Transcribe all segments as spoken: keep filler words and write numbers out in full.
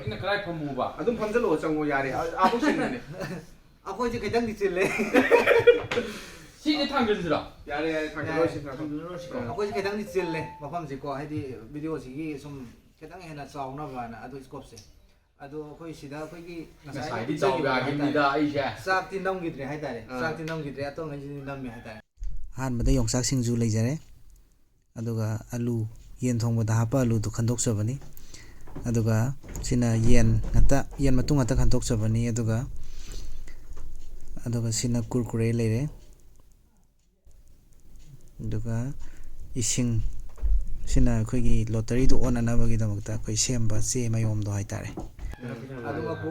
ꯑꯩꯅ ꯀꯗꯥꯏ ꯐꯝꯃꯨꯕ? ꯑꯗꯨꯝ ꯐꯝꯖꯜꯂꯛꯑꯣ, ꯆꯪꯉꯣ, ꯌꯥꯔꯦ꯫ ꯑ- ꯑꯥꯕꯨꯛ ꯁꯤꯟꯕꯅꯦ꯫ ꯑꯩꯈꯣꯏꯁꯦ ꯈꯤꯇꯪꯗꯤ ꯆꯤꯜꯂꯦ꯫ ꯁꯤꯗꯤ ꯊꯥꯡꯖꯤꯟꯁꯤꯔꯣ? ꯌꯥꯔꯦ, ꯌꯥꯔꯦ, ꯊꯥꯡꯖꯜꯂꯣꯏꯁꯤ, ꯊꯥꯡꯖꯜꯂꯣ꯫ ꯊꯥꯡꯖꯤꯜꯂꯔꯣꯏꯁꯤꯀꯣ? ꯑꯥ꯫ ꯑꯩꯈꯣꯏꯁꯦ ꯈꯤꯇꯪꯗꯤ ꯆꯤꯜꯂꯦ ꯃꯐꯝꯁꯦꯀꯣ, ꯍꯥꯏꯗꯤ ꯚꯤꯗꯤꯑꯣꯁꯤꯒꯤ ꯁꯨꯝ ꯈꯤꯇꯪ ꯍꯦꯟꯅ ꯆꯥꯎꯅꯕꯅ ꯑꯗꯨ ꯁ꯭ꯀꯣꯞꯁꯦ꯫ ꯑꯗꯣ ꯑꯩꯈꯣꯏ ꯁꯤꯗ ꯑꯩꯈꯣꯏꯒꯤ ꯉꯁꯥꯏ ꯉꯁꯥꯏꯗꯤ ꯎꯠꯆꯈꯤꯕꯗꯣ ꯆꯥꯎ ꯌꯥꯈꯤꯕꯅꯤꯗ ꯍꯥꯏꯇꯥꯔꯦ꯫ ꯑꯩꯁꯦ꯫ ꯆꯥꯛꯇꯤ ꯅꯝꯈꯤꯗ꯭ꯔꯦ ꯍꯥꯏꯇꯥꯔꯦ꯫ ꯑꯥ꯫ ꯆꯥꯛꯇꯤ ꯅꯝꯈꯤꯗ꯭ꯔꯦ, ꯑꯇꯣꯞꯄꯉꯩꯁꯤꯗꯤ ꯅꯝꯃꯦ ꯍꯥꯏꯇꯥꯔꯦ꯫ ꯑꯍꯥꯟꯕꯗ ꯌꯣꯡꯆꯥꯛ ꯁꯤꯡꯖꯨ ꯂꯩꯖꯔꯦ, ꯑꯗꯨꯒ ꯑꯂꯨ, ꯌꯦꯟ ꯊꯣꯡꯕꯗ ꯍꯥꯞꯄ ꯑꯂꯨꯗꯨ ꯈꯟꯗꯣꯛꯆꯕꯅꯤ꯫ ꯑꯗꯨꯒ ꯁꯤꯅ ꯌꯦꯟ ꯉꯥꯛꯇ, ꯌꯦꯟ ꯃꯇꯨꯝ ꯉꯥꯛꯇ ꯈꯟꯗꯣꯛꯆꯕꯅꯤ꯫ ꯑꯗꯨꯒ ꯑꯗꯨꯒ ꯁꯤꯅ ꯀꯨꯔꯀꯨꯔꯦ ꯂꯩꯔꯦ꯫ ꯑꯗꯨꯒ ꯏꯁꯤꯡ, ꯁꯤꯅ ꯑꯩꯈꯣꯏꯒꯤ ꯂꯣꯇꯔꯤꯗꯨ ꯑꯣꯟꯅꯅꯕꯒꯤꯗꯃꯛꯇ ꯑꯩꯈꯣꯏ ꯁꯦꯝꯕ ꯆꯦ ꯃꯌꯣꯝꯗꯣ ꯍꯥꯏꯇꯥꯔꯦ꯫ ꯑꯗꯨꯃꯛꯄꯨ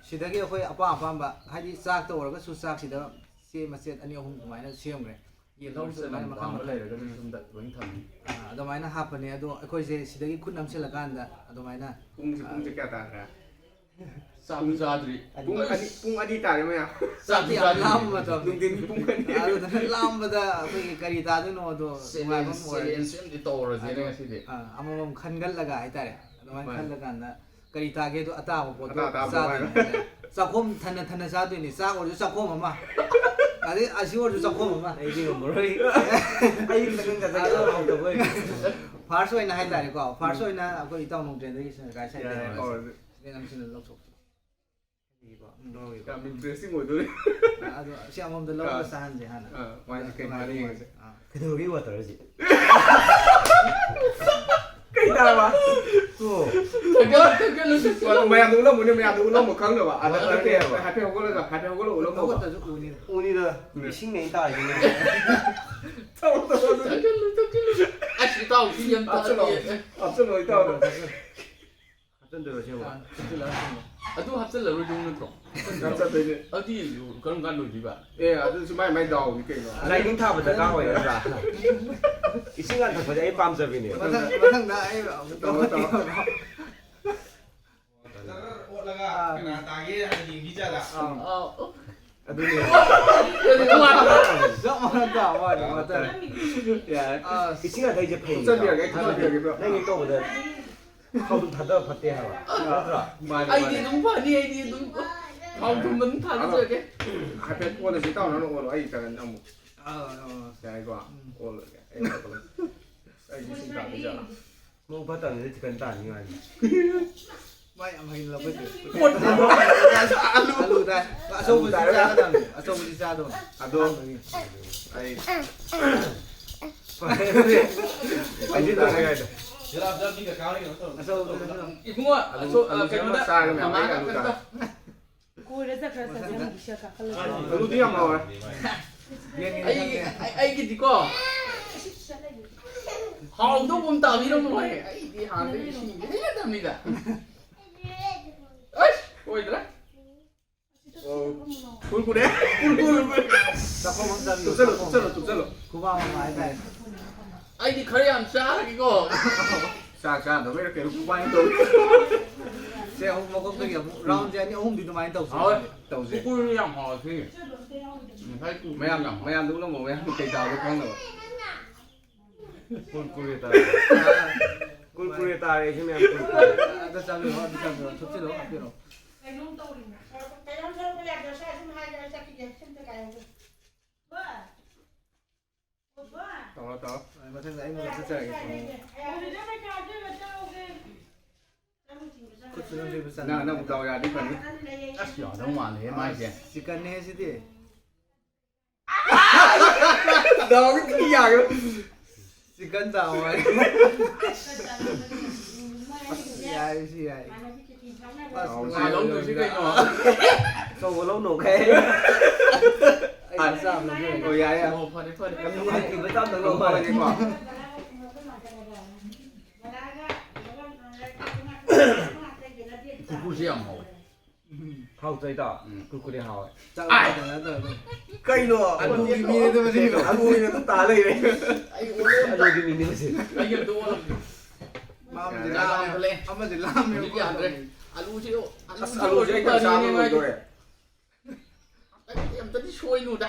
ꯁꯤꯗꯒꯤ ꯑꯩꯈꯣꯏ ꯑꯄꯥꯝ ꯑꯄꯥꯝꯕ, ꯍꯥꯏꯗꯤ ꯆꯥꯛꯇ ꯑꯣꯏꯔꯒꯁꯨ ꯆꯥꯛꯁꯤꯗ ꯆꯦ ꯃꯆꯦꯠ ꯑꯅꯤ ꯑꯍꯨꯝ ꯑꯗꯨꯃꯥꯏꯅ ꯁꯦꯝꯈ꯭ꯔꯦ꯫ ꯌꯦꯜꯍꯧ ꯌꯦꯜꯍꯧꯁꯦ ꯑꯗꯨꯃꯥꯏꯅ ꯃꯈꯜ ꯄꯥꯝꯕ ꯃꯈꯜ꯫ ꯂꯩꯔꯒꯗꯤ ꯁꯣꯝꯗ ꯂꯣꯏ ꯊꯝꯃꯤ꯫ ꯑꯥ, ꯑꯗꯨꯃꯥꯏꯅ ꯍꯥꯞꯄꯅꯦ꯫ ꯑꯗꯣ ꯑꯩꯈꯣꯏꯁꯦ ꯁꯤꯗꯒꯤ ꯈꯨꯠ ꯅꯝꯁꯤꯜꯂꯀꯥꯟꯗ ꯑꯗꯨꯃꯥꯏꯅ ꯄꯨꯡꯁꯦ ꯄꯨꯡꯁꯦ ꯀꯌꯥ ꯇꯥꯈ꯭ꯔꯦ? ꯆꯥꯛꯁꯨ ꯆꯥꯗ꯭ꯔꯤ꯫ ꯄꯨꯡ ꯑꯅꯤ, ꯄꯨꯡ ꯑꯅꯤ ꯇꯥꯔꯦ ꯃꯌꯥꯝ꯫ ꯆꯥꯛꯁꯨ ꯌꯥꯝ ꯆꯥꯗ꯭ꯔꯤ꯫ ꯂꯥꯝꯕ ꯃꯇꯝ꯫ ꯅꯨꯡꯊꯤꯟꯒꯤ ꯄꯨꯡ ꯑꯅꯤ꯫ ꯑꯗꯨꯗ ꯂꯥꯝꯕꯗ ꯑꯩꯈꯣꯏꯒꯤ ꯀꯔꯤ ꯇꯥꯗꯣꯏꯅꯣ ꯑꯗꯣ ꯅꯨꯡꯉꯥꯏꯕ ꯑꯃ ꯑꯣꯏꯔꯦ꯫ ꯆꯦꯂꯦꯟꯖ ꯑꯃꯗꯤ ꯇꯧꯔꯁꯦꯅꯦ ꯑꯗꯣ, ꯉꯁꯤꯗꯤ꯫ ꯑꯥ, ꯑꯃꯃꯝ ꯈꯟꯒꯠꯂꯒ ꯍꯥꯏꯇꯥꯔꯦ꯫ ꯑꯗꯨꯃꯥꯏꯅ ꯍꯣꯏ꯫ ꯈꯜꯂꯀꯥꯟꯗ ꯀꯔꯤ ꯇꯥꯒꯦꯗꯣ ꯑꯇꯥꯕ ꯄꯣꯠꯇꯣ ꯑꯇꯥ ꯑꯇꯥꯕꯗꯣ ꯆꯥꯗꯣꯏꯅꯦ ꯍꯥꯏꯔꯣ꯫ ꯍꯥꯏꯇꯥꯔꯦ꯫ ꯆꯥꯛꯈꯣꯝ ꯊꯟꯅ ꯊꯟꯅ ꯆꯥꯗꯣꯏꯅꯦ꯫ ꯆꯥꯛ ꯑꯣꯏꯔꯁꯨ ꯆꯥꯛꯈꯣꯝ ꯑꯃ, ꯑꯗꯩ ꯑꯁꯤ ꯑꯣꯏꯔꯁꯨ ꯆꯥꯛꯈꯣꯝ ꯑꯃ꯫ ꯑꯩꯗꯤ ꯉꯝꯃꯔꯣꯏ꯫ ꯑꯩ ꯈꯤꯇꯪ ꯆꯠꯆꯒꯦ, ꯍꯥꯎꯇꯕ ꯑꯣꯏꯔꯗꯤ꯫ ꯐꯥꯔꯁ ꯑꯣꯏꯅ ꯍꯥꯏꯇꯥꯔꯦꯀꯣ, ꯐꯥꯔꯁ ꯑꯣꯏꯅ ꯑꯩꯈꯣꯏ ꯏꯇꯥꯎ ꯅꯣꯡꯗ꯭ꯔꯦꯟꯗꯒꯤ ꯁꯅ ꯀꯥꯏ ꯁꯥꯏꯗ ꯌꯥꯔꯦ, ꯇꯧꯔꯁꯦ꯫ ꯍꯣꯏ꯫ ꯁꯤꯗ ꯅꯝꯁꯤꯜꯂ ꯂꯧꯊꯣꯛꯁꯦ꯫ ꯎꯝ꯫ ꯌꯥꯝ ꯏꯟꯇꯔꯦꯁꯇꯤꯡ ꯑꯣꯏꯗꯣꯏꯅꯦ꯫ ꯑꯗꯣ ꯁꯤ ꯑꯃꯃꯝꯗ ꯂꯧꯔꯒ ꯆꯥꯍꯟꯁꯦ ꯍꯥꯟꯅ꯫ ꯑꯥ, ꯃꯥꯏꯁꯦ ꯀꯩ ꯃꯥꯔꯤ ꯌꯦꯡꯉꯁꯦ꯫ ꯑꯥ꯫ ꯀꯩꯗꯧꯕꯒꯤ ꯋꯥꯇꯔꯁꯤ? ꯀꯩ ꯇꯥꯔꯕ? ꯇꯣ꯫ ꯊꯛꯀꯠꯂꯨ, ꯊꯛꯀꯠꯂꯨ, ꯊꯛꯀꯠꯂꯨ꯫ ꯃꯌꯥꯝꯗ ꯎꯠꯂꯝꯃꯨꯅꯦ, ꯃꯌꯥꯝꯗ ꯎꯠꯂꯝꯃꯣ ꯈꯪꯅꯕ꯫ ꯑꯗ ꯃꯌꯥꯝꯗ ꯍꯥꯏꯐꯦꯠ ꯀꯩ ꯍꯥꯏꯕ? ꯍꯥꯏꯐꯦꯠ ꯍꯧꯒꯠꯂꯒ, ꯍꯥꯏꯐꯦꯠ ꯍꯧꯒꯠꯂꯒ ꯎꯠꯂꯝꯃꯣꯕ꯫ ꯍꯧꯒꯠꯇ꯭ꯔꯁꯨ ꯎꯅꯤ꯫ ꯎꯅꯤꯗ, ꯏꯁꯤꯡꯅꯦ ꯑꯩꯅ ꯇꯥꯔꯤꯁꯦ꯫ ꯇꯧ, ꯇꯧ, ꯑꯗꯨꯗꯤ꯫ ꯊꯛꯀꯠꯂꯨ, ꯊꯛꯀꯠꯂꯨ꯫ ꯑꯁ, ꯏꯇꯥꯎ, ꯁꯤ ꯌꯥꯝ ꯍꯥꯞꯆꯜꯂꯣ꯫ ꯇꯥꯔꯤꯌꯦ꯫ ꯍꯥꯞꯆꯜꯂꯣ, ꯏꯇꯥꯎꯗ꯫ ꯍꯥꯞꯆꯤꯟꯗꯣꯏꯔꯣ ꯑꯁꯦꯡꯕ? ꯑꯥ, ꯍꯥꯞꯆꯤꯜꯂꯣ, ꯍꯥꯞꯆꯤꯜꯂꯣ꯫ ꯑꯗꯨ ꯍꯥꯞꯆꯤꯜꯂꯔꯣꯏꯗꯧ ꯅꯠꯇ꯭ꯔꯣ? ꯍꯥꯞꯆꯟꯗꯣꯏꯅꯦ꯫ ꯑꯗꯨꯗꯤ ꯀꯔꯝ ꯀꯥꯟ ꯂꯣꯏꯗꯣꯏꯕ? ꯑꯦ, ꯑꯗꯨꯁꯨ ꯃꯥꯏ ꯃꯥꯏ ꯗꯥꯎꯅꯤ ꯀꯩꯅꯣ꯫ ꯂꯥꯏꯅꯤꯡ ꯊꯥꯕ ꯗꯔꯀꯥꯔ ꯑꯣꯏ ꯅꯠꯇ꯭ꯔꯥ? ꯏꯁꯤꯡ ꯍꯥꯟ ꯊꯛꯄꯁꯦ ꯑꯩ ꯄꯥꯝꯖꯕꯤꯅꯦ꯫ ꯃꯊꯪ, ꯃꯊꯪꯗ ꯑꯩ ꯑꯃꯨꯛ ꯇꯧꯔꯣ, ꯇꯧꯔꯣ꯫ ꯇꯔꯔ ꯑꯣꯠꯂꯒ ꯀꯅꯥ ꯇꯥꯒꯦ ꯍꯥꯏꯅ ꯌꯦꯡꯕꯤꯖꯥꯠꯂ? ꯑꯥꯎ꯫ ꯑꯗꯨꯅꯦ꯫ ꯆꯞ ꯃꯥꯟꯅ ꯇꯥꯕ ꯋꯥꯅꯤ, ꯃꯊꯪ꯫ ꯌꯥꯔꯦ꯫ ꯑꯁ꯫ ꯏꯁꯤꯡ ꯍꯥꯟ ꯊꯛꯏꯁꯦ ꯐꯩ꯫ ꯊꯨꯞꯆꯟꯕꯤꯔꯒꯦ, ꯑꯩ ꯊꯨꯞꯆꯟꯕꯤꯔꯒꯦ, bro꯫ ꯅꯪꯒꯤ ꯇꯧꯕꯗ ꯊꯥꯎ ꯊꯥꯗꯕ ꯐꯠꯇꯦ ꯍꯥꯏꯕ꯫ ꯅꯠꯇ꯭ꯔꯣ? ꯃꯥꯅꯤ, ꯑꯩꯗꯤ ꯃꯥꯅꯤ꯫ ꯑꯗꯨꯝ ꯐꯅꯤ, ꯑꯩꯗꯤ ꯑꯗꯨꯝ ꯊꯥꯎ ꯊꯨꯝ ꯑꯗꯨꯝ ꯊꯥꯗꯖꯔꯒꯦ꯫ ꯍꯥꯏꯐꯦꯠ ꯑꯣꯜꯂꯁꯤ, ꯏꯇꯥꯎ, ꯅꯪꯅ ꯑꯣꯜꯂꯣ, ꯑꯩ ꯆꯒꯟ ꯑꯃꯨꯛ꯫ ꯑꯥ, ꯑꯥ, ꯑꯥ꯫ ꯌꯥꯏꯀꯣ? ꯎꯝ꯫ ꯑꯣꯜꯂꯒꯦ꯫ ꯑꯩ ꯑꯣꯜꯂꯒꯦ꯫ ꯑꯩꯗꯤ ꯁꯤ ꯇꯥꯗꯣꯏ ꯖꯥꯠꯂꯥ? ꯃꯕꯨꯛ ꯐꯠꯇꯕꯅꯤꯅ ꯆꯤꯛꯀꯟ ꯇꯥꯅꯤ ꯃꯥꯗꯤ꯫ ꯃꯥ ꯌꯥꯝ ꯍꯩꯅ ꯂꯧꯈꯠꯈ꯭ꯔꯦ꯫ ꯑꯂꯨ꯫ ꯑꯂꯨ ꯇꯥꯏ꯫ ꯑꯆꯧꯕꯁꯤ ꯆꯥꯒꯗꯕꯅꯤ꯫ ꯑꯆꯧꯕꯁꯤ ꯆꯥꯗꯧꯅꯤ꯫ ꯑꯗꯣ ꯑꯍꯥꯟꯕꯒꯤ꯫ ꯑꯩ ꯑꯩꯗꯤ ꯇꯧꯔꯦ ꯍꯥꯏꯗꯣ꯫ ꯑꯆꯧꯕꯗꯨ ꯅꯠꯇ꯭ꯔꯣ? ꯏꯕꯨꯡꯉꯣ, ꯑꯁꯣ-, ꯑ, ꯑꯂꯨ ꯀꯩꯅꯣꯗ, ꯆꯥꯔꯒ ꯃꯌꯥꯝ ꯃꯃꯥꯒ ꯑꯂꯨ ꯀꯩꯅꯣꯗ꯫ ꯇꯥꯏ꯫ ꯀꯣꯏꯔ ꯆꯠꯈ꯭ꯔ ꯆꯠꯈ꯭ꯔ ꯑꯃꯨꯛ ꯄꯤꯁꯛ ꯀꯥꯈꯠꯂꯛꯑꯦ꯫ ꯑꯂꯨꯗꯤ ꯌꯥꯝ ꯍꯥꯎꯋꯦ꯫ ꯑꯩꯒꯤ, ꯑꯩ, ꯑꯩꯒꯤꯗꯤꯀꯣ, ꯍꯥꯎꯗꯧꯕ ꯑꯃ ꯇꯥꯕꯤꯔꯝꯃꯣꯏ꯫ ꯑꯩꯗꯤ ꯍꯥꯟꯅꯗꯒꯤ ꯏꯁꯤꯡꯁꯦ ꯍꯩꯅꯗꯕꯅꯤꯗ꯫ ꯑꯁ, ꯑꯣꯏꯗ꯭ꯔꯦ꯫ ꯑꯣ, ꯀꯨꯔꯀꯨꯔꯦ꯫ ꯀꯨꯔꯀꯨꯔꯦ꯫ ꯆꯥꯛꯈꯣꯝ ꯑꯃ ꯆꯪꯉꯤ, ꯇꯨꯞꯆꯜꯂꯣ, ꯆꯥꯛꯈꯣꯝ꯫ ꯇꯨꯞꯆꯜꯂꯣ, ꯇꯨꯞꯆꯜꯂꯣ꯫ ꯈꯨꯕꯥꯝ ꯑꯃ ꯍꯥꯏꯇꯥꯔꯦ꯫ ꯑꯩꯗꯤ ꯈꯔ ꯌꯥꯝ ꯆꯥꯔꯒꯦꯀꯣ꯫ ꯆꯥꯛ ꯆꯥꯗꯕꯩꯔꯥ ꯀꯩꯅꯣ ꯈꯨꯕꯥꯝ ꯇꯧꯔꯤ꯫ ꯁꯦ, ꯑꯃꯨꯛ ꯃꯀꯣꯛꯇꯒꯤ ꯑꯃꯨꯛ round ꯁꯦ ꯑꯅꯤ ꯑꯍꯨꯝꯗꯤ ꯑꯗꯨꯃꯥꯏꯅ ꯇꯧꯁꯦ꯫ ꯍꯣꯏ꯫ ꯇꯧꯁꯦ꯫ ꯀꯨꯀꯨꯔꯁꯨ ꯌꯥꯝ ꯍꯥꯎꯋꯦ ꯁꯤ꯫ ꯉꯁꯥꯏ ꯀꯨꯀꯨꯔ ꯃꯌꯥꯝ, ꯌꯥꯝ ꯍꯥꯎꯋꯦ꯫ ꯃꯌꯥꯝꯗ ꯎꯠꯂꯝꯃꯣ, ꯃꯌꯥꯝ ꯀꯩ ꯆꯥꯕꯗꯣ ꯈꯪꯅꯕ꯫ ꯀꯨꯔꯀꯨꯔꯦ ꯇꯥꯔꯦ꯫ ꯀꯨꯔꯀꯨꯔꯦ ꯇꯥꯔꯦ, ꯁꯤ ꯃꯌꯥꯝ ꯀꯨꯔꯀꯨꯔꯦ꯫ ꯑꯗ ꯆꯪꯉꯣ, ꯑꯗ ꯆꯪꯉꯣ, ꯊꯨꯞꯆꯤꯜꯂꯣ, ꯍꯥꯞꯄꯤꯔꯣ꯫ ꯀꯩꯅꯣꯝ ꯇꯧꯔꯤꯅꯦ꯫ ꯀꯩꯅꯣꯝ ꯇꯧꯔꯛꯄ ꯌꯥꯗ꯭ꯔꯣ? ꯁ꯭ꯋꯥꯏ ꯁꯨꯝ ꯍꯥꯏꯔꯒ ꯑꯩ ꯆꯠꯈꯤꯒꯦ, ꯁꯤꯝꯇ ꯀꯥꯏꯍꯧꯒꯦ꯫ ꯇꯧꯔꯣ, ꯇꯧꯔꯣ꯫ ꯑꯩ ꯃꯊꯪꯗ ꯑꯩ ꯃꯊꯛ ꯆꯠꯆꯔꯒꯦ꯫ ꯈꯨꯠꯁꯨ ꯅꯝꯖꯤꯕ ꯆꯪꯉꯦ꯫ ꯅꯪ, ꯅꯪ ꯗꯥꯎ ꯌꯥꯔꯗꯤ ꯐꯅꯤ꯫ ꯑꯁ, ꯌꯥꯗꯧ ꯃꯥꯜꯂꯦꯍꯦ ꯃꯥꯏꯁꯦ꯫ ꯆꯤꯛꯀꯟꯅꯦ ꯁꯤꯗꯤ꯫ ꯗꯥꯎꯗꯤ ꯊꯤ ꯌꯥꯈ꯭ꯔꯦ꯫ ꯆꯤꯛꯀꯟ ꯆꯥꯎ ꯍꯥꯏ꯫ ꯑꯁ, ꯌꯥꯏ, ꯁꯤ ꯌꯥꯏ꯫ ꯑꯁ, ꯆꯥꯎ, ꯅꯨꯡꯉꯥꯏ꯫ ꯂꯧꯗꯣꯏꯁꯤ ꯀꯩꯅꯣ? ꯑꯆꯧꯕ ꯂꯧꯅꯨ ꯀꯩ꯫ ꯑꯩ ꯃꯆꯥ ꯑꯃ ꯂꯧꯖꯔꯒꯦ꯫ ꯑꯣ, ꯌꯥꯏ, ꯌꯥꯏ꯫ ꯑꯣ, ꯐꯔꯦ, ꯐꯔꯦ꯫ ꯌꯥꯝ ꯅꯨꯡꯉꯥꯏꯈꯤꯕ ꯃꯇꯥꯡꯗ ꯂꯧꯕ꯫ ꯐꯔꯦꯀꯣ꯫ ꯀꯨꯀꯨꯁꯦ ꯌꯥꯝ ꯍꯥꯎꯋꯦ꯫ ꯊꯥꯎ ꯆꯩꯗ ꯎꯝ꯫ ꯀꯨꯔꯀꯨꯔꯦ ꯍꯥꯎꯋꯦ꯫ ꯆꯥꯛ ꯑꯥꯏ! ꯂꯥꯝꯗꯅ ꯇꯧꯔꯒ꯫ ꯀꯩꯅꯣ? ꯑꯂꯨꯒꯤ ꯃꯤꯅꯦ ꯑꯗꯨ ꯃꯁꯤ꯫ ꯑꯂꯨ ꯑꯣꯏꯅ ꯑꯗꯨꯝ ꯇꯥ ꯂꯩꯔꯦ꯫ ꯑꯩ ꯑꯣꯜꯂꯦ꯫ ꯑꯂꯨꯒꯤ ꯃꯤꯅꯦ ꯃꯁꯤ꯫ ꯑꯩ ꯑꯝꯇ ꯑꯣꯜꯂꯝꯒꯦ꯫ ꯃꯥ ꯑꯃꯗꯤ ꯌꯥꯗ꯭ꯔꯦ, ꯂꯥꯝ-, ꯌꯥꯗ꯭ꯔꯦ꯫ ꯑꯃꯗꯤ ꯂꯥꯝꯃꯦꯕ꯫ ꯍꯧꯖꯤꯛ ꯌꯥꯗ꯭ꯔꯦ꯫ ꯑꯂꯨꯁꯤ, ꯑꯁ, ꯑꯂꯨꯁꯤ ꯑꯂꯨꯁꯦ ꯑꯩ ꯀꯌꯥ ꯆꯥꯕ ꯐꯔꯤꯅꯦ ꯃꯥꯏꯁꯦ꯫ ꯉꯝꯗꯣꯔꯦ꯫ ꯑꯩ ꯑꯝꯇꯗꯤ ꯁꯣꯏꯅꯨꯗ꯫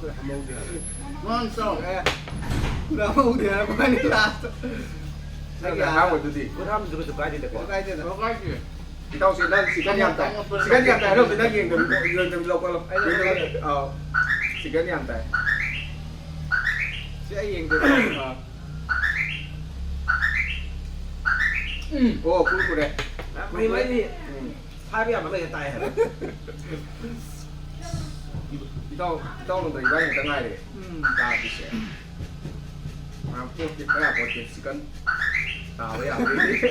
ꯈꯨꯠ ꯍꯥꯝꯍꯧꯗꯦ ꯍꯥꯏꯕ꯫ ꯅꯪ ꯆꯥꯎ꯫ ꯑꯦ, ꯈꯨꯠ ꯍꯥꯝꯍꯧꯗꯦ ꯍꯥꯏꯔꯛꯄ ꯋꯥꯅꯤ ꯂꯥꯁꯇ꯫ ꯅꯪꯒꯤ ꯑꯍꯥꯟꯕꯗꯨꯗꯤ? ꯈꯨꯠ ꯍꯥꯝꯕꯗꯨ ꯀꯩꯁꯨ ꯀꯥꯏꯗꯦꯗꯀꯣ꯫ ꯀꯩꯁꯨ ꯀꯥꯏꯗꯦꯗ꯫ ꯀꯩꯁꯨ ꯀꯥꯏꯗꯦ꯫ ꯏꯇꯥꯎꯁꯦ, ꯅꯪ ꯆꯤꯛꯀꯟ ꯌꯥꯝ ꯇꯥꯏ꯫ ꯆꯤꯛꯀꯟ ꯌꯥꯝ ꯇꯥꯏ ꯍꯥꯏꯔꯣ, ꯅꯪ ꯌꯦꯡꯗꯕꯤ-, ꯌꯦꯡꯗꯕꯤ ꯂꯧꯈꯠꯂꯣ꯫ ꯑꯩ ꯂꯧꯈꯠꯂꯒꯦ꯫ ꯑꯥꯎ꯫ ꯆꯤꯛꯀꯟ ꯌꯥꯝ ꯇꯥꯏ꯫ ꯁꯤ ꯑꯩ ꯌꯦꯡꯗꯕꯤ꯫ ꯑꯥ꯫ ꯎꯝ꯫ ꯑꯣ, ꯀꯨꯔꯀꯨꯔꯦ꯫ ꯃꯍꯤ ꯃꯍꯤ꯫ ꯎꯝ꯫ ꯍꯥꯏꯕ ꯌꯥꯕ ꯂꯩꯔ ꯇꯥꯏ ꯍꯥꯏꯕ꯫ ꯏꯇꯥꯎ, ꯏꯇꯥꯎ ꯅꯠꯇ꯭ꯔ ꯏꯕꯥꯅꯤ ꯈꯛꯇ ꯉꯥꯏꯔꯦ꯫ ꯎꯝ꯫ ꯆꯥꯗ꯭ꯔꯤꯁꯦ꯫ ꯃꯥ ꯄꯣꯠꯇꯤ ꯈꯔ ꯄꯣꯠꯇꯤ ꯆꯤꯛꯀꯟ ꯇꯥꯕ ꯌꯥꯕ꯭ꯔꯥ ꯌꯦꯡꯒꯦ꯫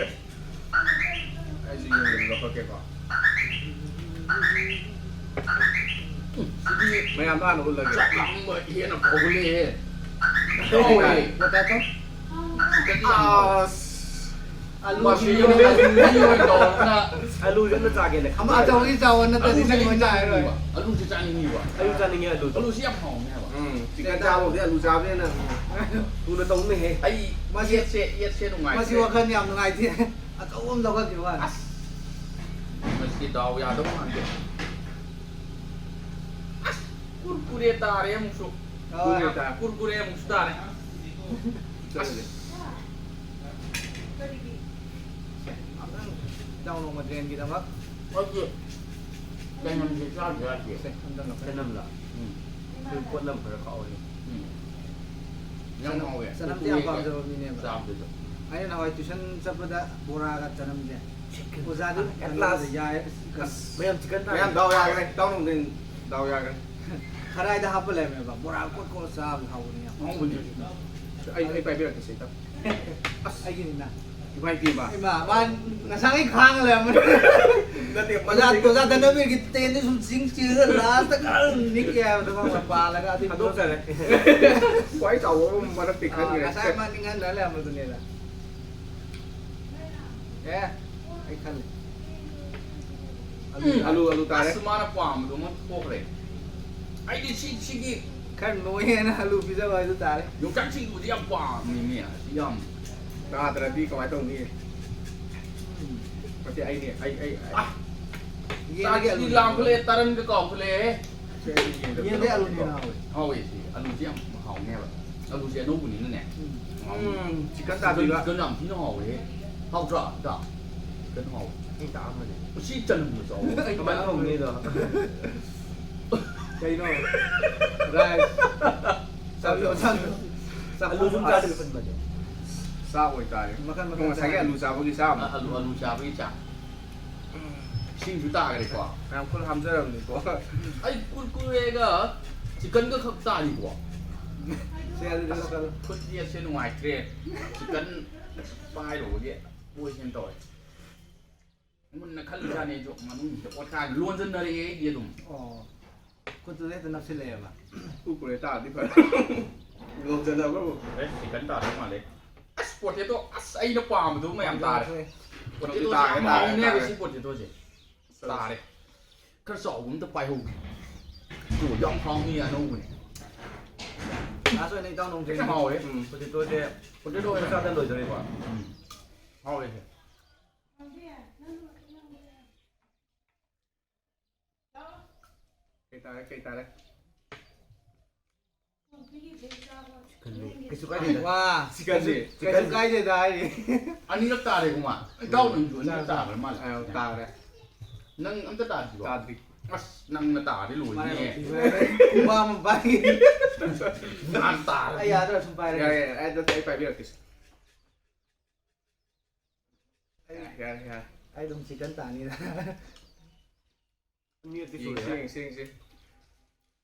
ꯑꯩꯁꯨ ꯌꯦꯡꯒꯦ, ꯂꯧꯈꯠꯀꯦꯀꯣ꯫ ꯁꯤꯗꯤ ꯃꯌꯥꯝꯗ ꯍꯥꯟꯅ ꯎꯠꯂꯒꯦ꯫ ꯆꯥꯛ ꯂꯥꯝꯕ ꯍꯦꯟꯅ ꯐꯥꯎꯒꯠꯂꯛꯑꯦ꯫ ꯇꯧꯋꯦ꯫ ꯄꯣꯇꯥꯇꯣ? ꯆꯤꯛꯀꯟ ꯌꯥꯝ ꯍꯥꯎꯋꯦ꯫ ꯑꯁ꯫ ꯑꯂꯨ ꯃꯁꯤ ꯁꯤꯡꯖꯨ꯫ ꯑꯂꯨ ꯁꯤꯡꯖꯨ ꯑꯣꯏꯅ ꯇꯧꯔꯒꯅ ꯑꯂꯨꯁꯦ ꯑꯝꯇ ꯆꯥꯒꯦꯅꯦ꯫ ꯑꯃ ꯑꯆꯧꯕꯒꯤ ꯆꯥꯎꯕ ꯅꯠꯇ꯭ꯔꯗꯤ ꯑꯂꯨꯁꯦ ꯅꯪ ꯑꯩ ꯑꯣꯏꯅ ꯆꯥꯔꯔꯣꯏ꯫ ꯆꯥꯅꯤꯡꯉꯤꯕ꯫ ꯑꯂꯨꯁꯦ ꯆꯥꯅꯤꯡꯉꯤꯕ꯫ ꯑꯩꯁꯨ ꯆꯥꯅꯤꯡꯉꯦ ꯑꯂꯨꯗꯣ꯫ ꯑꯂꯨꯁꯤ ꯌꯥꯝ ꯍꯥꯎꯅꯤ ꯍꯥꯏꯕ꯫ ꯎꯝ, ꯆꯤꯛꯀꯟ ꯆꯥꯕꯕꯨꯗꯤ ꯑꯂꯨ ꯆꯥꯕꯅꯤꯅ꯫ ꯊꯨꯅ ꯇꯧꯅꯦꯍꯦ꯫ ꯑꯩ ꯃꯁꯤ, ꯌꯦꯠꯁꯦ, ꯌꯦꯠꯁꯦ ꯅꯨꯡꯉꯥꯏꯇ꯭ꯔꯦ꯫ ꯃꯁꯤ ꯋꯥꯈꯜ ꯌꯥꯝ ꯅꯨꯡꯉꯥꯏꯇꯦ꯫ ꯑꯆꯧꯕ ꯑꯃ ꯂꯧꯈꯠꯈꯤꯕ ꯋꯥꯅꯤ꯫ ꯑꯁ, ꯃꯁꯤ ꯗꯥꯎ ꯌꯥꯗꯧ ꯃꯥꯟꯗꯦ꯫ ꯑꯁ, ꯀꯨꯔꯀꯨꯔꯦ ꯇꯥꯔꯦ ꯑꯃꯨꯛꯁꯨ꯫ ꯍꯣꯏ꯫ ꯀꯨꯔꯀꯨꯔꯦ ꯇꯥꯔꯦ꯫ ꯀꯨꯔꯀꯨꯔꯦ ꯑꯃꯨꯛꯁꯨ ꯇꯥꯔꯦ꯫ ꯆꯠꯂꯁꯦ꯫ ꯑꯝꯇꯪ ꯏꯇꯥꯎ ꯅꯣꯡꯃ ꯗ꯭ꯔꯦꯟꯒꯤꯗꯃꯛ꯫ ꯑꯩꯗꯤ ꯆꯅꯝꯁꯦ ꯆꯥꯗ ꯌꯥꯗꯦ꯫ ꯁꯦ, ꯑꯝꯇꯪ ꯂꯧꯈꯠ-꯫ ꯆꯅꯝꯂ? ꯎꯝ꯫ ꯑꯩꯈꯣꯏ ꯄꯣꯠꯅꯝ ꯈꯔ ꯈꯥꯛꯑꯣꯌꯦ꯫ ꯎꯝ꯫ ꯌꯥꯝ ꯆꯅꯝ-, ꯍꯥꯎꯋꯦ꯫ ꯆꯅꯝꯗꯤ ꯌꯥꯝ ꯀꯨꯀꯨꯔꯦꯒ ꯄꯥꯝꯖꯕ ꯃꯤꯅꯦꯕ꯫ ꯆꯥꯕꯗꯨꯁꯨ꯫ ꯑꯩꯅ ꯅꯍꯥꯟꯋꯥꯏ tuition ꯆꯠꯄꯗ ꯕꯣꯔꯥꯒ ꯆꯅꯝꯁꯦ ꯑꯣꯖꯥꯗꯤ at ꯀꯩꯅꯣꯗ last꯫ ꯌꯥꯏ꯫ ꯑꯁ, ꯃꯌꯥꯝ ꯆꯤꯛꯀꯟ ꯇꯥꯔꯦ꯫ ꯃꯌꯥꯝ ꯗꯥꯎ ꯌꯥꯈ꯭ꯔꯦ꯫ ꯏꯇꯥꯎ ꯅꯣꯡꯗꯤꯟ ꯗꯥꯎ ꯌꯥꯈ꯭ꯔꯦ꯫ ꯈꯔꯥꯏꯗ ꯍꯥꯞꯄ ꯂꯩꯔꯝꯃꯦꯕ꯫ ꯕꯣꯔꯥ ꯀꯣꯠ ꯀꯣꯠ ꯆꯥꯕꯗꯤ ꯍꯥꯎꯕꯅꯦ ꯌꯥꯝ꯫ ꯍꯥꯎꯕꯅꯦ꯫ ꯑꯩ, ꯑꯩ ꯄꯥꯏꯕꯤꯔꯛꯀꯦ ꯁꯤꯗ꯫ ꯑꯁ, ꯑꯩꯒꯤꯅꯤꯅ꯫ ꯏꯃꯥ ꯏꯄꯦꯝꯃ꯫ ꯏꯃꯥ, ꯃꯥ ꯉꯁꯥꯏ ꯈꯥꯡꯉ ꯂꯩꯔꯝꯕꯅꯦ꯫ ꯅꯠꯇꯦ, ꯑꯣꯖꯥ, ꯃꯅꯨꯡꯗꯩ ꯑꯣꯖꯥ ꯙꯅꯕꯤꯔꯒꯤ ꯇꯦꯟꯗ ꯁꯨꯝ ꯆꯤꯡ ꯆꯤꯡꯉꯒ last ꯈꯔ ꯅꯤꯛꯀꯦ ꯍꯥꯏꯕꯗꯣ ꯈꯪꯕ꯭ꯔꯥ? ꯄꯥꯜꯂꯒ ꯑꯗꯨꯏ ꯊꯥꯗꯣꯛꯆꯔꯦ꯫ ꯈ꯭ꯋꯥꯏ ꯆꯥꯎꯕ ꯑꯃ ꯃꯔꯛꯇꯤ ꯑꯥ, ꯈꯟꯈ꯭ꯔꯦ꯫ ꯉꯁꯥꯏ ꯃꯥ ꯅꯤꯡꯍꯟꯅ ꯂꯩꯔꯝꯕꯗꯨꯅꯦꯗ꯫ ꯑꯦ, ꯑꯩ ꯈꯜꯂꯦ꯫ ꯑꯂꯨ ꯎꯝ, ꯇꯥꯔꯦ꯫ ꯑꯂꯨ, ꯑꯂꯨ ꯇꯥꯔꯦ꯫ ꯑꯁ, ꯃꯥꯅ ꯄꯥꯝꯕꯗꯣ ꯑꯃ ꯊꯣꯛꯈ꯭ꯔꯦ꯫ ꯑꯩꯗꯤ ꯁꯤ, ꯁꯤꯒꯤ ꯈꯔ ꯅꯣꯏꯌꯦꯅ ꯑꯂꯨ ꯄꯤꯖꯕ ꯍꯥꯏꯗꯨ ꯇꯥꯔꯦ꯫ ꯌꯣꯡꯆꯥꯛ ꯁꯤꯡꯖꯨꯗꯤ ꯌꯥꯝ ꯄꯥꯝꯃꯤꯅꯦ, ꯑꯁꯤ ꯌꯥꯝ꯫ ꯇꯥꯗ꯭ꯔꯗꯤ ꯀꯃꯥꯏꯅ ꯇꯧꯅꯤ? ꯎꯝ꯫ ꯅꯠꯇꯦ, ꯑꯩꯅꯦ, ꯑꯩ, ꯑꯩ, ꯑꯩ꯫ ꯑꯥ! ꯌꯦꯟꯗꯒꯤ ꯆꯥꯛꯁꯤꯗꯤ ꯑꯂꯨ ꯂꯥꯝꯈꯠꯂꯛꯑꯦ, ꯇꯥꯔꯦ꯫ ꯇꯔꯟꯒ ꯀꯥꯎꯈꯠꯂꯛꯑꯦ꯫ ꯁꯦ, ꯑꯩ ꯌꯦꯡꯗꯕ ꯌꯦꯟꯗꯩ ꯑꯂꯨꯅ ꯌꯥꯗꯦꯀꯣ꯫ ꯍꯦꯟꯅ ꯍꯥꯎꯋꯦ꯫ ꯍꯥꯎꯋꯦ ꯁꯤ꯫ ꯑꯂꯨꯁꯦ ꯌꯥꯝ ꯍꯥꯎꯅꯦꯕ꯫ ꯑꯂꯨꯁꯦ ꯑꯅꯧꯕꯅꯤꯅꯅꯦ꯫ ꯎꯝ꯫ ꯎꯝ, ꯆꯤꯛꯀꯟ ꯆꯤꯛꯀꯟ, ꯇꯥꯕꯤꯕ꯫ ꯆꯤꯛꯀꯟ ꯌꯥꯝ ꯊꯤꯅ ꯍꯥꯎꯋꯦꯍꯦ꯫ ꯍꯥꯎꯇ꯭ꯔꯥ, ꯏꯇꯥꯎ? ꯆꯤꯛꯀꯟ ꯍꯥꯎꯋꯦ꯫ ꯎꯁꯤ ꯆꯅꯝꯗꯣ ꯆꯥꯎ꯫ ꯀꯃꯥꯏꯅ ꯊꯣꯡꯅꯤꯗꯣ? ꯀꯩꯅꯣ? ꯔꯥꯏꯁ꯫ ꯆꯥꯕꯤꯌꯣ, ꯆꯥꯕꯤꯌꯣ꯫ ꯑꯂꯨ ꯁꯨꯝ ꯆꯥꯗꯣꯏ ꯈꯟꯕꯅꯦ꯫ ꯆꯥꯛ ꯑꯣꯏꯇꯥꯔꯦ꯫ ꯃꯈꯜ ꯃꯈꯜ ꯉꯁꯥꯏꯒꯤ ꯆꯥꯔꯦ꯫ ꯑꯂꯨ ꯆꯥꯕꯒꯤ ꯆꯥ ꯑꯃ꯫ ꯑ, ꯑꯂꯨ, ꯑꯂꯨ ꯆꯥꯕꯒꯤ ꯆꯥ꯫ ꯏꯁꯤꯡꯁꯨ ꯇꯥꯈ꯭ꯔꯦꯀꯣ꯫ ꯌꯥꯝ ꯈꯨꯠ ꯍꯥꯝꯖꯔꯕꯅꯤꯀꯣ꯫ ꯑꯩ ꯀꯨꯔꯀꯨꯔꯦꯒ ꯆꯤꯛꯀꯟꯒ ꯈꯛ ꯆꯥꯔꯤꯀꯣ꯫ ꯁꯦ, ꯑꯗꯨꯗꯤ ꯂꯧꯁꯜꯂꯣ꯫ ꯈꯨꯠ ꯌꯦꯠꯁꯦ ꯅꯨꯡꯉꯥꯏꯇ꯭ꯔꯦ꯫ ꯆꯤꯛꯀꯟ ꯄꯥꯏꯔꯨꯕꯒꯤ ꯄꯣꯏꯖꯟ ꯇꯧꯔꯦ꯫ ꯃꯨꯟꯅ ꯈꯜꯂꯤꯖꯥꯠꯅꯤ ꯑꯩꯁꯨ ꯃꯅꯨꯡꯁꯤꯗ ꯑꯣꯠꯈꯥꯏ ꯂꯣꯟꯁꯤꯟꯅꯔꯛꯑꯦ ꯑꯩꯗꯤ ꯑꯗꯨꯝ꯫ ꯑꯣ꯫ ꯈꯨꯠꯇꯨꯗ ꯍꯦꯛꯇ ꯅꯞꯁꯤꯜꯂꯛꯑꯦꯕ꯫ ꯀꯨꯔꯀꯨꯔꯦ ꯇꯥꯔꯗꯤ ꯐꯔꯦ꯫ ꯂꯣꯟꯁꯤꯟꯅꯕ꯭ꯔꯕꯨ? ꯑꯦ, ꯆꯤꯛꯀꯟ ꯇꯥꯗꯧ ꯃꯥꯜꯂꯦ꯫ ꯑꯁ, ꯄꯣꯇꯦꯇꯣ, ꯑꯁ, ꯑꯩꯅ ꯄꯥꯝꯕꯗꯣ ꯃꯌꯥꯝ ꯇꯥꯔꯦ꯫ ꯄꯣꯇꯦꯇꯣꯁꯦ ꯇꯥꯔꯦ, ꯌꯥꯝ ꯇꯥꯔꯦ, ꯍꯥꯎꯅꯦꯕ ꯇꯥꯔꯦ꯫ ꯁꯤ ꯄꯣꯇꯦꯇꯣꯁꯦ꯫ ꯇꯥꯔꯦ꯫ ꯈꯔ ꯆꯥꯎꯕ ꯑꯝꯇ ꯄꯥꯏꯍꯧꯒꯦ꯫ ꯑꯣ, ꯌꯥꯝ ꯍꯥꯎꯅꯤ ꯑꯅꯧꯕꯅꯦ꯫ ꯂꯥꯁ ꯑꯣꯏꯅ ꯏꯇꯥꯎ ꯅꯣꯡꯖꯩ ꯌꯥꯝ ꯍꯥꯎꯋꯦ꯫ ꯎꯝ, ꯄꯣꯇꯦꯇꯣꯁꯦ ꯄꯣꯇꯦꯇꯣ ꯌꯥꯝ ꯃꯆꯥꯗ ꯂꯣꯏꯗꯣꯔꯦꯀꯣ꯫ ꯎꯝ꯫ ꯍꯥꯎꯋꯦ ꯁꯦ꯫ ꯀꯩ ꯇꯥꯔꯦ, ꯀꯩ ꯇꯥꯔꯦ? ꯀꯩꯁꯨ ꯀꯥꯏꯗꯦꯗ꯫ ꯋꯥ꯫ ꯆꯤꯛꯀꯟꯁꯦ꯫ ꯀꯩꯁꯨ ꯀꯥꯏꯗꯦꯗ ꯍꯥꯏꯔꯤ꯫ ꯑꯅꯤꯔꯛ ꯇꯥꯔꯦ, ꯀꯨꯃꯥꯔ꯫ ꯏꯇꯥꯎ ꯅꯪꯁꯨ ꯑꯅꯤꯔꯛ ꯇꯥꯈ꯭ꯔ ꯃꯥꯜꯂꯦ꯫ ꯑꯥ, ꯇꯥꯈ꯭ꯔꯦ꯫ ꯅꯪ ꯑꯝꯇ ꯇꯥꯗ꯭ꯔꯤꯕꯣ? ꯇꯥꯗ꯭ꯔꯤ꯫ ꯑꯁ, ꯅꯪꯅ ꯇꯥꯔꯗꯤ ꯂꯣꯏꯔꯦꯅꯦ꯫ ꯈꯨꯕꯥꯛ ꯑꯃ ꯄꯥꯏꯒꯦ꯫ ꯅꯍꯥꯟ ꯇꯥꯔꯗꯤ꯫ ꯑꯩ ꯌꯥꯗ꯭ꯔꯥ ꯁꯨꯝ ꯄꯥꯏꯔꯒꯦ꯫ ꯌꯥꯔꯦ, ꯌꯥꯔꯦ, ꯑꯩ, ꯑꯩ ꯄꯥꯏꯕꯤꯔꯛꯀꯦ꯫ ꯑꯩ ꯌꯥꯔꯦ, ꯌꯥꯔꯦ, ꯌꯥꯔꯦ꯫ ꯑꯩ ꯑꯗꯨꯝ ꯆꯤꯛꯀꯟ ꯇꯥꯅꯤꯗ꯫ ꯃꯤ ꯑꯇꯩ ꯌꯦꯡꯁꯤ, ꯁꯣꯏꯗ꯭ꯔꯦ꯫ ꯌꯦꯡꯁꯤ, ꯌꯦꯡꯁꯤ꯫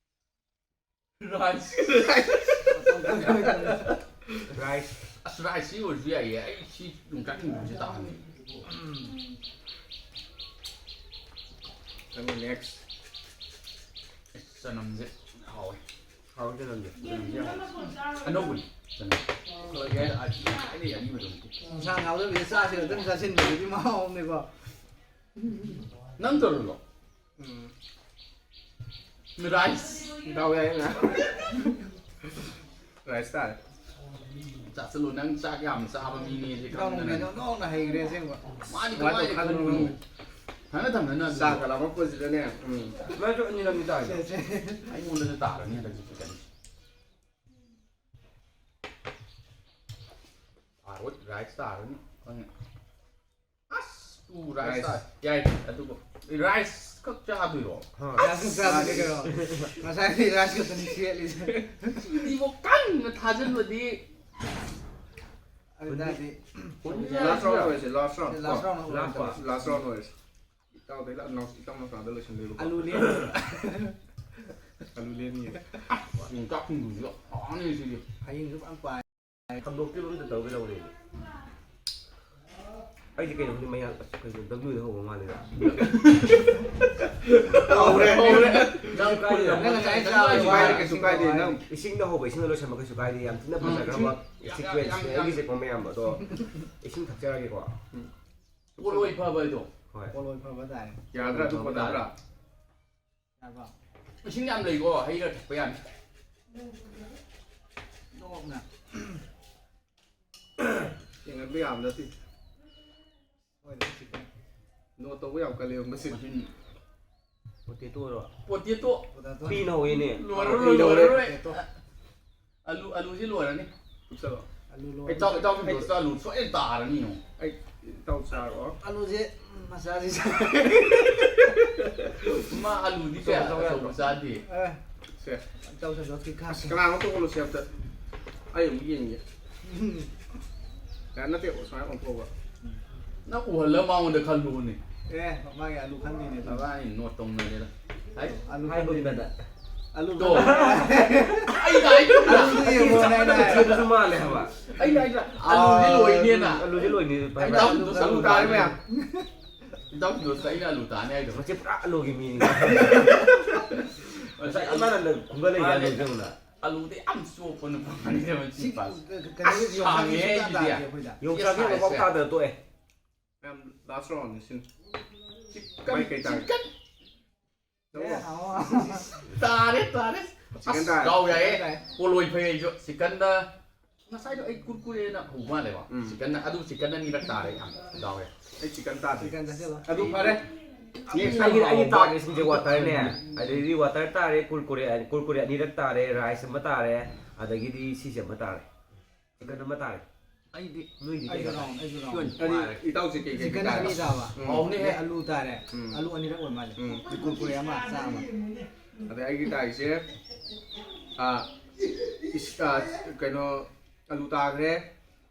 ꯔꯥꯏꯁ꯫ ꯔꯥꯏꯁ꯫ ꯑꯁ, ꯔꯥꯏꯁꯁꯤ ꯑꯣꯏꯔꯁꯨ ꯌꯥꯏꯌꯦ꯫ ꯑꯩ ꯁꯤ ꯌꯣꯡꯆꯥꯛ ꯁꯤꯡꯖꯨꯁꯦ ꯇꯥꯍꯟꯅꯤꯡꯉꯦ꯫ ꯆꯪꯉꯣ, next꯫ ꯑꯁ, ꯆꯅꯝꯁꯦ ꯍꯥꯎꯋꯦ꯫ ꯍꯥꯎꯋꯤ ꯆꯅꯝꯁꯦ꯫ ꯆꯅꯝꯁꯦ ꯍꯥꯎꯋꯦ꯫ ꯑꯅꯧꯕꯅꯤ ꯆꯅꯝ꯫ ꯈꯔ ꯌꯥꯏ, ꯑ-, ꯑꯩꯅ ꯌꯥꯅꯤꯡꯕꯗꯣ ꯅꯠꯇꯦ꯫ ꯏꯟꯁꯥꯡ ꯍꯥꯎꯗꯕꯤꯗ ꯆꯥꯁꯤꯔ ꯑꯗꯨꯝ ꯆꯥꯁꯤꯟꯕꯗꯨꯗꯤ ꯃꯍꯥꯎ ꯑꯃꯅꯤꯀꯣ꯫ ꯅꯪ ꯇꯧꯔꯨꯔꯣ? ꯎꯝ꯫ ꯔꯥꯏꯁ꯫ ꯗꯥꯎ ꯌꯥꯏ ꯃꯌꯥꯝ꯫ ꯔꯥꯏꯁ ꯇꯥꯔꯦ꯫ ꯆꯥꯁꯤꯜꯂꯨ, ꯅꯪ ꯆꯥꯛ ꯌꯥꯝ ꯆꯥꯕ ꯃꯤꯅꯦꯁꯦ ꯏꯇꯥꯎ ꯈꯪꯗꯅ꯫ ꯅꯣꯡꯃꯩꯗꯣ ꯑꯣꯟꯊꯣꯛꯅ ꯍꯩꯈ꯭ꯔꯦ ꯑꯁꯦꯡꯕ꯫ ꯃꯥꯗꯤ ꯀꯃꯥꯏꯅ ꯀꯃꯥꯏꯅ ꯈꯪꯕꯅꯣ? ꯈꯪꯕꯅꯣ? ꯊꯪꯅ ꯊꯪꯅꯅ ꯑꯗꯨꯗꯤ꯫ ꯆꯥꯛꯀ ꯂꯥꯝꯃꯛꯄꯁꯤꯗꯅꯦ꯫ ꯎꯝ꯫ ꯅꯪꯁꯨ ꯑꯅꯤꯔꯛꯅꯤ ꯇꯥꯔꯤꯗꯣ꯫ ꯁꯦ, ꯁꯦ꯫ ꯑꯩꯉꯣꯟꯗꯁꯨ ꯇꯥꯔꯅꯤ ꯍꯟꯗꯛꯁꯦ ꯆꯤꯛꯀꯟꯁꯦ꯫ ꯇꯥꯔꯣꯏ, ꯔꯥꯏꯁ ꯇꯥꯔꯅꯤ ꯈꯪꯉꯦ꯫ ꯑꯁ! ꯇꯨ ꯔꯥꯏꯁ ꯆꯥꯏ꯫ ꯌꯥꯏ꯫ ꯑꯗꯨꯒ ꯔꯥꯏꯁ ꯈꯛ ꯆꯥꯗꯣꯏꯔꯣ? ꯔꯥꯏꯁ ꯈꯛ ꯆꯥꯕꯗꯤ ꯀꯩꯅꯣ? ꯉꯁꯥꯏꯗꯤ ꯔꯥꯏꯁ ꯈꯛꯇꯅꯤ ꯁꯤꯠꯂꯤꯁꯦ꯫ ꯁꯤꯗꯤꯕꯣ ꯀꯟꯅ ꯊꯥꯖꯤꯟꯕꯗꯤ꯫ ꯑꯗꯨ ꯇꯥꯔꯗꯤ ꯍꯨꯟꯕ ꯂꯥꯁ ꯔꯥꯎꯟ ꯌꯥꯗ꯭ꯔꯥ? ꯑꯣꯏꯔꯁꯦ ꯂꯥꯁ ꯔꯥꯎꯟ ꯂꯥꯁ ꯔꯥꯎꯟ ꯂꯥꯁ ꯔꯥꯎꯟ ꯑꯣꯏꯔꯁꯦ꯫ ꯏꯇꯥꯎꯗꯩ ꯂꯥꯛ ꯏꯇꯥꯎ ꯅꯥꯎꯆꯥꯗ ꯂꯣꯏꯁꯤꯟꯗꯣꯏꯕ꯫ ꯑꯂꯨ ꯂꯦꯝ ꯑꯂꯨ ꯂꯦꯝꯃꯤꯌꯦ꯫ ꯌꯣꯡꯆꯥꯛ ꯁꯤꯡꯖꯨꯁꯤꯒ ꯍꯥꯎꯅꯤ ꯁꯤꯗꯤ꯫ ꯍꯌꯦꯡꯁꯨ ꯐꯖꯅ ꯄꯥꯏ꯫ ꯈꯟꯗꯣꯛꯄꯤꯕ ꯑꯝꯇ ꯇꯧꯒꯦ ꯇꯧꯕꯅꯦ꯫ ꯑꯩꯗꯤ ꯀꯩꯅꯣ ꯈꯪꯗꯦ ꯃꯌꯥꯝ ꯑꯁ ꯀꯩꯅꯣ W ꯗ ꯍꯧꯕ ꯃꯥꯜꯂꯦꯗ꯫ ꯍꯧꯔꯦ, ꯍꯧꯔꯦ꯫ ꯅꯪ ꯐꯨꯜ ꯅꯪ ꯉꯁꯥꯏ ꯅꯪ ꯆꯥꯕ ꯀꯩꯁꯨ ꯀꯥꯏꯗꯦ, ꯀꯩꯁꯨ ꯀꯥꯏꯗꯦ꯫ ꯅꯪ ꯏꯁꯤꯡꯗ ꯍꯧꯕ ꯏꯁꯤꯡꯗ ꯂꯣꯏꯁꯟꯕ ꯀꯩꯁꯨ ꯀꯥꯏꯗꯦ꯫ ꯌꯥꯝ ꯊꯤꯅ ꯐꯖꯈ꯭ꯔꯕ ꯌꯥꯝ, sequence ꯌꯥꯝ, ꯅꯦ꯫ ꯌꯥꯝ, ꯑꯩꯒꯤꯁꯦ ꯀꯣ ꯃꯌꯥꯝ ꯑꯗꯣ ꯏꯁꯤꯡ ꯊꯛꯆꯔꯒꯦꯀꯣ꯫ ꯄꯣꯠꯂꯣꯏ ꯐꯕ ꯍꯥꯏꯗꯣ꯫ ꯍꯣꯏ꯫ ꯄꯣꯠꯂꯣꯏ ꯐꯕ ꯇꯥꯔꯦ꯫ ꯌꯥꯗ꯭ꯔꯥ? ꯑꯗꯨ ꯐꯖꯗ꯭ꯔꯥ? ꯌꯥꯕ? ꯏꯁꯤꯡ ꯌꯥꯝ ꯂꯩꯀꯣ, ꯍꯩꯒ ꯊꯛꯄ ꯌꯥꯅꯤ꯫ ꯅꯣꯛꯅ꯫ ꯌꯦꯡꯍꯟꯕ ꯌꯥꯕ ꯅꯠꯇꯦ꯫ ꯍꯣꯏꯗ ꯁꯤꯀꯟ꯫ ꯅꯣꯠ ꯇꯧꯕ ꯌꯥꯝ ꯀꯜꯂꯦꯕ ꯃꯁꯤ꯫ ꯃꯁꯤꯡ Potato ꯔꯣ? ꯄꯣꯇꯦꯇꯣ꯫ Potato꯫ ꯄꯤꯅ ꯍꯧꯋꯤꯅꯦ꯫ ꯂꯣꯏꯔꯔꯣꯏ, ꯄꯣꯇꯦꯇꯣ꯫ ꯂꯣꯏꯔꯔꯣꯏ꯫ ꯑꯂꯨ, ꯑꯂꯨꯁꯤ ꯂꯣꯏꯔꯅꯤ꯫ ꯀꯨꯞꯁꯜꯂꯣ꯫ ꯑꯂꯨ ꯂꯣꯏ꯫ ꯑꯩ ꯏꯇꯥꯎ, ꯏꯇꯥꯎ ꯐꯤꯔꯣꯁꯇ ꯑꯂꯨ ꯁꯣꯏꯗꯅ ꯇꯥꯔꯅꯤ ꯌꯦꯡꯉꯣ꯫ ꯑꯩ ꯏꯇꯥꯎ ꯆꯥꯔꯣ꯫ ꯑꯂꯨꯁꯦ ꯃꯆꯥꯁꯤ ꯆꯥ꯫ ꯃꯥ ꯑꯂꯨꯗꯤ ꯀꯌꯥ ꯑꯆꯧꯕ ꯆꯥꯎ ꯌꯥꯗ꯭ꯔꯣ? ꯑꯆꯧꯕ ꯆꯥꯗꯦ꯫ ꯑꯦ, ꯁꯦ꯫ ꯏꯇꯥꯎ ꯁꯟꯗꯣꯛꯀꯤ ꯈꯥꯛꯁꯦ꯫ ꯀꯅꯥꯅꯣ ꯇꯧꯕ ꯂꯨꯁꯦꯞꯇ? ꯑꯩ ꯑꯃꯨꯛ ꯌꯦꯡꯒꯦ꯫ ꯌꯥ, ꯅꯠꯇꯦ, ꯁꯨꯃꯥꯏꯅ ꯑꯣꯟꯊꯣꯛꯑꯒ꯫ ꯅꯪ ꯎꯍꯜꯂ ꯃꯉꯣꯟꯗ ꯈꯜꯂꯨꯅꯦ꯫ ꯑꯦ, ꯃꯥꯒꯤ ꯑꯂꯨ ꯈꯟꯕꯤꯅꯦ ꯑꯗꯨ꯫ ꯅꯕꯥꯅꯤ ꯅꯣꯠ ꯇꯧꯅꯔꯦꯗ꯫ ꯍꯥꯏ꯫ ꯑꯂꯨ ꯍꯥꯏꯕ ꯈꯟꯕꯤꯅꯦ꯫ ꯀꯩꯅꯣꯗ꯫ ꯑꯂꯨ ꯇꯣ꯫ ꯈꯟꯕꯤꯅꯦ꯫ ꯑꯩꯅ ꯍꯥꯏꯗꯣ꯫ ꯑꯂꯨꯗꯤ ꯌꯦꯡꯉꯣ, ꯅꯪ ꯍꯥꯏ꯫ ꯊꯤꯕꯁꯨ ꯃꯥꯜꯂꯦ ꯍꯥꯏꯕ꯫ ꯑꯩꯅ ꯍꯥꯏꯗꯣ ꯑꯂꯨꯗꯤ ꯂꯣꯏꯅꯦꯅ꯫ ꯑꯂꯨꯗꯤ ꯂꯣꯏꯅꯦ꯫ ꯑꯩ ꯏꯇꯥꯎ ꯐꯤꯔꯣꯁꯇ ꯑꯂꯨ ꯑꯂꯨ ꯇꯥꯔꯦ ꯇꯥꯅꯤ꯫ ꯃꯌꯥꯝ꯫ ꯏꯇꯥꯎ ꯐꯤꯔꯣꯁꯇ ꯑꯩꯅ ꯑꯂꯨ ꯇꯥꯅꯤ ꯍꯥꯏꯗꯣ꯫ ꯃꯁꯤ ꯄꯨꯔꯥ ꯑꯂꯨꯒꯤ ꯃꯤꯅꯤ꯫ ꯉꯁꯥꯏ ꯃꯥꯅ ꯈꯨꯝꯒꯠꯂꯛꯏꯁꯦ ꯑꯂꯨꯁꯦ ꯌꯦꯡꯉꯨꯅ꯫ ꯑꯂꯨꯗꯤ ꯌꯥꯝ ꯆꯣꯞꯄ ꯅꯨꯄꯥꯅꯤꯅꯦ ꯃꯁꯤ ꯁꯤ ꯅꯨꯄꯥꯁꯦ꯫ ꯀꯩꯅꯣꯒꯤ ꯑꯁ, ꯌꯣꯡꯆꯥꯛꯁꯦ ꯁꯥꯡꯉꯦ ꯁꯨꯡꯇꯥ ꯑꯩꯒꯤꯗꯤ꯫ ꯇꯥꯗꯦ ꯑꯩꯈꯣꯏꯗ꯫ ꯌꯣꯡꯆꯥꯛꯁꯦ ꯌꯦꯁ, ꯃꯄꯥꯎ ꯌꯦꯁ꯫ ꯇꯥꯗꯅ ꯇꯣꯛꯑꯦ꯫ ꯃꯌꯥꯝ ꯂꯥꯁ ꯔꯥꯎꯟꯅꯤ ꯁꯤꯅ꯫ ꯆꯤꯛꯀꯟ, ꯃꯥꯏ ꯀꯩ ꯇꯥꯔꯦ? ꯆꯤꯛꯀꯟ꯫ ꯑꯦ, ꯍꯥꯎ꯫ ꯇꯥꯔꯦ, ꯇꯥꯔꯦ꯫ ꯆꯤꯛꯀꯟ ꯑꯁ, ꯇꯥꯔꯦ꯫ ꯗꯥꯎ ꯌꯥꯏꯌꯦ꯫ ꯇꯥꯔꯦ꯫ ꯄꯣꯂꯣꯏ ꯐꯩ ꯑꯩꯁꯨ꯫ ꯆꯤꯛꯀꯟꯗ ꯉꯁꯥꯏꯗꯣ ꯑꯩ ꯀꯨꯔꯀꯨꯔꯦꯅ ꯍꯧꯕ ꯃꯥꯜꯂꯦꯕ꯫ ꯎꯝ꯫ ꯆꯤꯛꯀꯟꯅ, ꯑꯗꯨ ꯆꯤꯛꯀꯟ ꯑꯅꯤꯔꯛ ꯇꯥꯔꯦ ꯌꯥꯝ ꯗꯥꯎ ꯌꯥꯏ꯫ ꯑꯩ ꯆꯤꯛꯀꯟ ꯇꯥꯗꯦ꯫ ꯆꯤꯛꯀꯟ ꯆꯥꯁꯤꯜꯂꯣ꯫ ꯑꯗꯨ ꯐꯔꯦ꯫ Next ꯑꯩꯒꯤ ꯑꯩꯒꯤ ꯍꯥꯎꯕ꯫ ꯇꯥꯔꯒꯦꯠꯁꯤꯡꯁꯦ ꯋꯥꯇꯔꯅꯦ꯫ ꯑꯗꯩꯗꯤ ꯋꯥꯇꯔ ꯇꯥꯔꯦ, ꯀꯨꯔꯀꯨꯔꯦ, ꯀꯨꯔꯀꯨꯔꯦ ꯑꯅꯤꯔꯛ ꯇꯥꯔꯦ, ꯔꯥꯏꯁ ꯑꯃ ꯇꯥꯔꯦ, ꯑꯗꯒꯤꯗꯤ ꯁꯤꯁꯦ ꯑꯃ ꯇꯥꯔꯦ꯫ ꯆꯤꯛꯀꯟ ꯑꯃ ꯇꯥꯔꯦ꯫ ꯑꯩꯗꯤ ꯅꯣꯏꯗꯤ ꯑꯩꯁꯨ ꯀꯩ round, ꯑꯩꯁꯨ round. ꯑꯗꯨꯗꯤ ꯏꯇꯥꯎꯁꯦ ꯀꯩ ꯀꯩ Chicken ꯇꯥꯏ? ꯑꯅꯤ ꯆꯥꯕ꯫ ꯎꯝ꯫ ꯍꯥꯎꯅꯤꯍꯦ꯫ ꯑꯗꯩ ꯑꯂꯨ ꯇꯥꯔꯦ꯫ ꯎꯝ꯫ ꯑꯂꯨ ꯑꯅꯤꯔꯛ ꯑꯣꯏ ꯃꯥꯜꯂꯦ꯫ ꯎꯝ꯫ Kurkure ꯑꯃ ꯆꯥ ꯑꯃ꯫ ꯑꯗꯩ ꯑꯩꯒꯤ ꯇꯥꯏꯁꯦ, ꯑꯥ, ꯏꯁ-, ꯑꯥ, ꯀꯩꯅꯣ, ꯑꯂꯨ ꯇꯥꯈ꯭ꯔꯦ,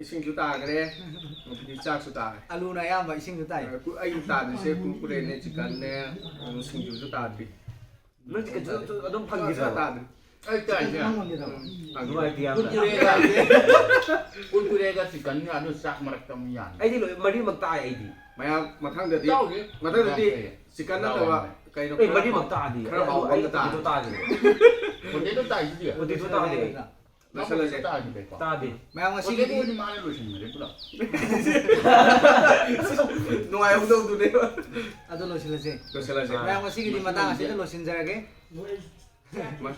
ꯏꯁꯤꯡꯁꯨ ꯇꯥꯈ꯭ꯔꯦ, ꯑꯗꯒꯤ ꯆꯥꯛꯁꯨ ꯇꯥꯈ꯭ꯔꯦ꯫ ꯑꯂꯨꯅ ꯑꯌꯥꯝꯕ, ꯏꯁꯤꯡꯁꯨ ꯇꯥꯏ꯫ ꯑ, ꯀꯨ-, ꯑꯩꯒꯤ ꯇꯥꯗꯣꯏꯁꯦ Kurkureꯅꯦ, chickenꯅꯦ, ꯎꯝ, ꯁꯤꯡꯖꯨꯁꯨ ꯇꯥꯗ꯭ꯔꯤ꯫ ꯅꯪ chicken ꯁꯨ ꯑꯗꯨꯝ ꯐꯪꯈꯤꯗ꯭ꯔꯕ? ꯇꯥꯗ꯭ꯔꯤ꯫ ꯑꯩ ꯇꯥꯏꯁꯦ꯫ ꯅꯪꯉꯣꯟꯗ ꯇꯧꯕ꯫ ꯎꯝ, ꯐꯪꯗ꯭ꯔꯤ꯫ ꯅꯨꯡꯉꯥꯏꯇꯦ ꯌꯥꯝꯅ꯫ Kurkureꯒ, Kurkureꯒ chickenꯒ ꯑꯗꯨ ꯆꯥꯛ ꯃꯔꯛꯇ ꯑꯃꯨꯛ ꯌꯥꯅꯤ꯫ ꯑꯩꯗꯤ ꯂꯣꯏ ꯃꯔꯤꯃꯛ ꯇꯥꯏ ꯑꯩꯗꯤ꯫ ꯃꯌꯥꯝ ꯃꯊꯪꯗꯗꯤ, ꯏꯇꯥꯎꯁꯦ ꯃꯊꯪꯗꯗꯤ ꯌꯥꯝ ꯐꯩꯌꯦ꯫ Chicken ꯅꯠꯇꯕ ꯀꯩꯅꯣ ꯑꯩ ꯈꯔ ꯃꯔꯤꯃꯛ ꯍꯥꯎ-, ꯇꯥꯗꯤ꯫ ꯈꯔ ꯍꯥꯎꯕ ꯑꯝꯇ ꯇꯥꯗ꯭ꯔꯤ꯫ Potato ꯇꯥꯏꯁꯤꯗꯤ꯫ Potato ꯇꯥꯗꯦ꯫ ꯂꯣꯏꯁꯜꯂꯁꯦ꯫ ꯇꯥꯈꯤꯗ꯭ꯔꯦꯀꯣ꯫ ꯇꯥꯗꯦ꯫ ꯃꯌꯥꯝ ꯉꯁꯤꯒꯤꯗꯤ Potatoꯗꯤ ꯃꯥꯅ ꯂꯣꯏꯁꯤꯟꯈ꯭ꯔꯦ ꯄꯨꯂꯞ꯫ ꯅꯨꯡꯉꯥꯏꯍꯧꯗꯧꯗꯨꯅꯦꯕ꯫ ꯑꯗꯨ ꯂꯣꯏꯁꯤꯜꯂꯁꯦ꯫ ꯂꯣꯏꯁꯤꯜꯂꯁꯦ꯫ ꯃꯌꯥꯝ ꯉꯁꯤꯒꯤꯗꯤ ꯃꯇꯥꯡ ꯑꯁꯤꯗ ꯂꯣꯏꯁꯤꯟꯖꯔꯒꯦ꯫ ꯃ-,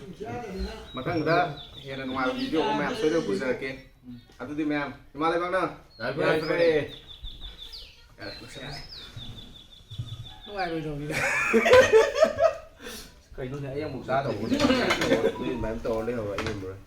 ꯃꯊꯪꯗ ꯍꯦꯟꯅ ꯅꯨꯡꯉꯥꯏꯕ video ꯑꯃ ꯃꯌꯥꯝ ꯁꯣꯏꯗꯅ ꯄꯨꯖꯔꯛꯀꯦ꯫ ꯑꯗꯨꯗꯤ ꯃꯌꯥꯝ, ꯏꯃꯥ ꯂꯩꯕꯥꯛꯅ ꯌꯥꯏꯐꯔꯦ, ꯌꯥꯏꯐꯔꯦ꯫ ꯌꯥꯔꯦ, ꯂꯣꯏꯁꯤꯜꯂꯁꯦ꯫ ꯅꯨꯡꯉꯥꯏꯔꯣꯏꯗꯧꯔꯤꯗ꯫ ꯀꯩꯅꯣꯅꯦ ꯑꯩ ꯑꯃꯨꯛ ꯆꯥꯗꯧꯕ꯫ ꯅꯣꯏ ꯑꯗꯨꯃꯥꯏꯅ ꯇꯧꯔ ꯂꯩꯍꯧꯔ ꯑꯩ ꯉꯝꯃꯔꯣꯏ꯫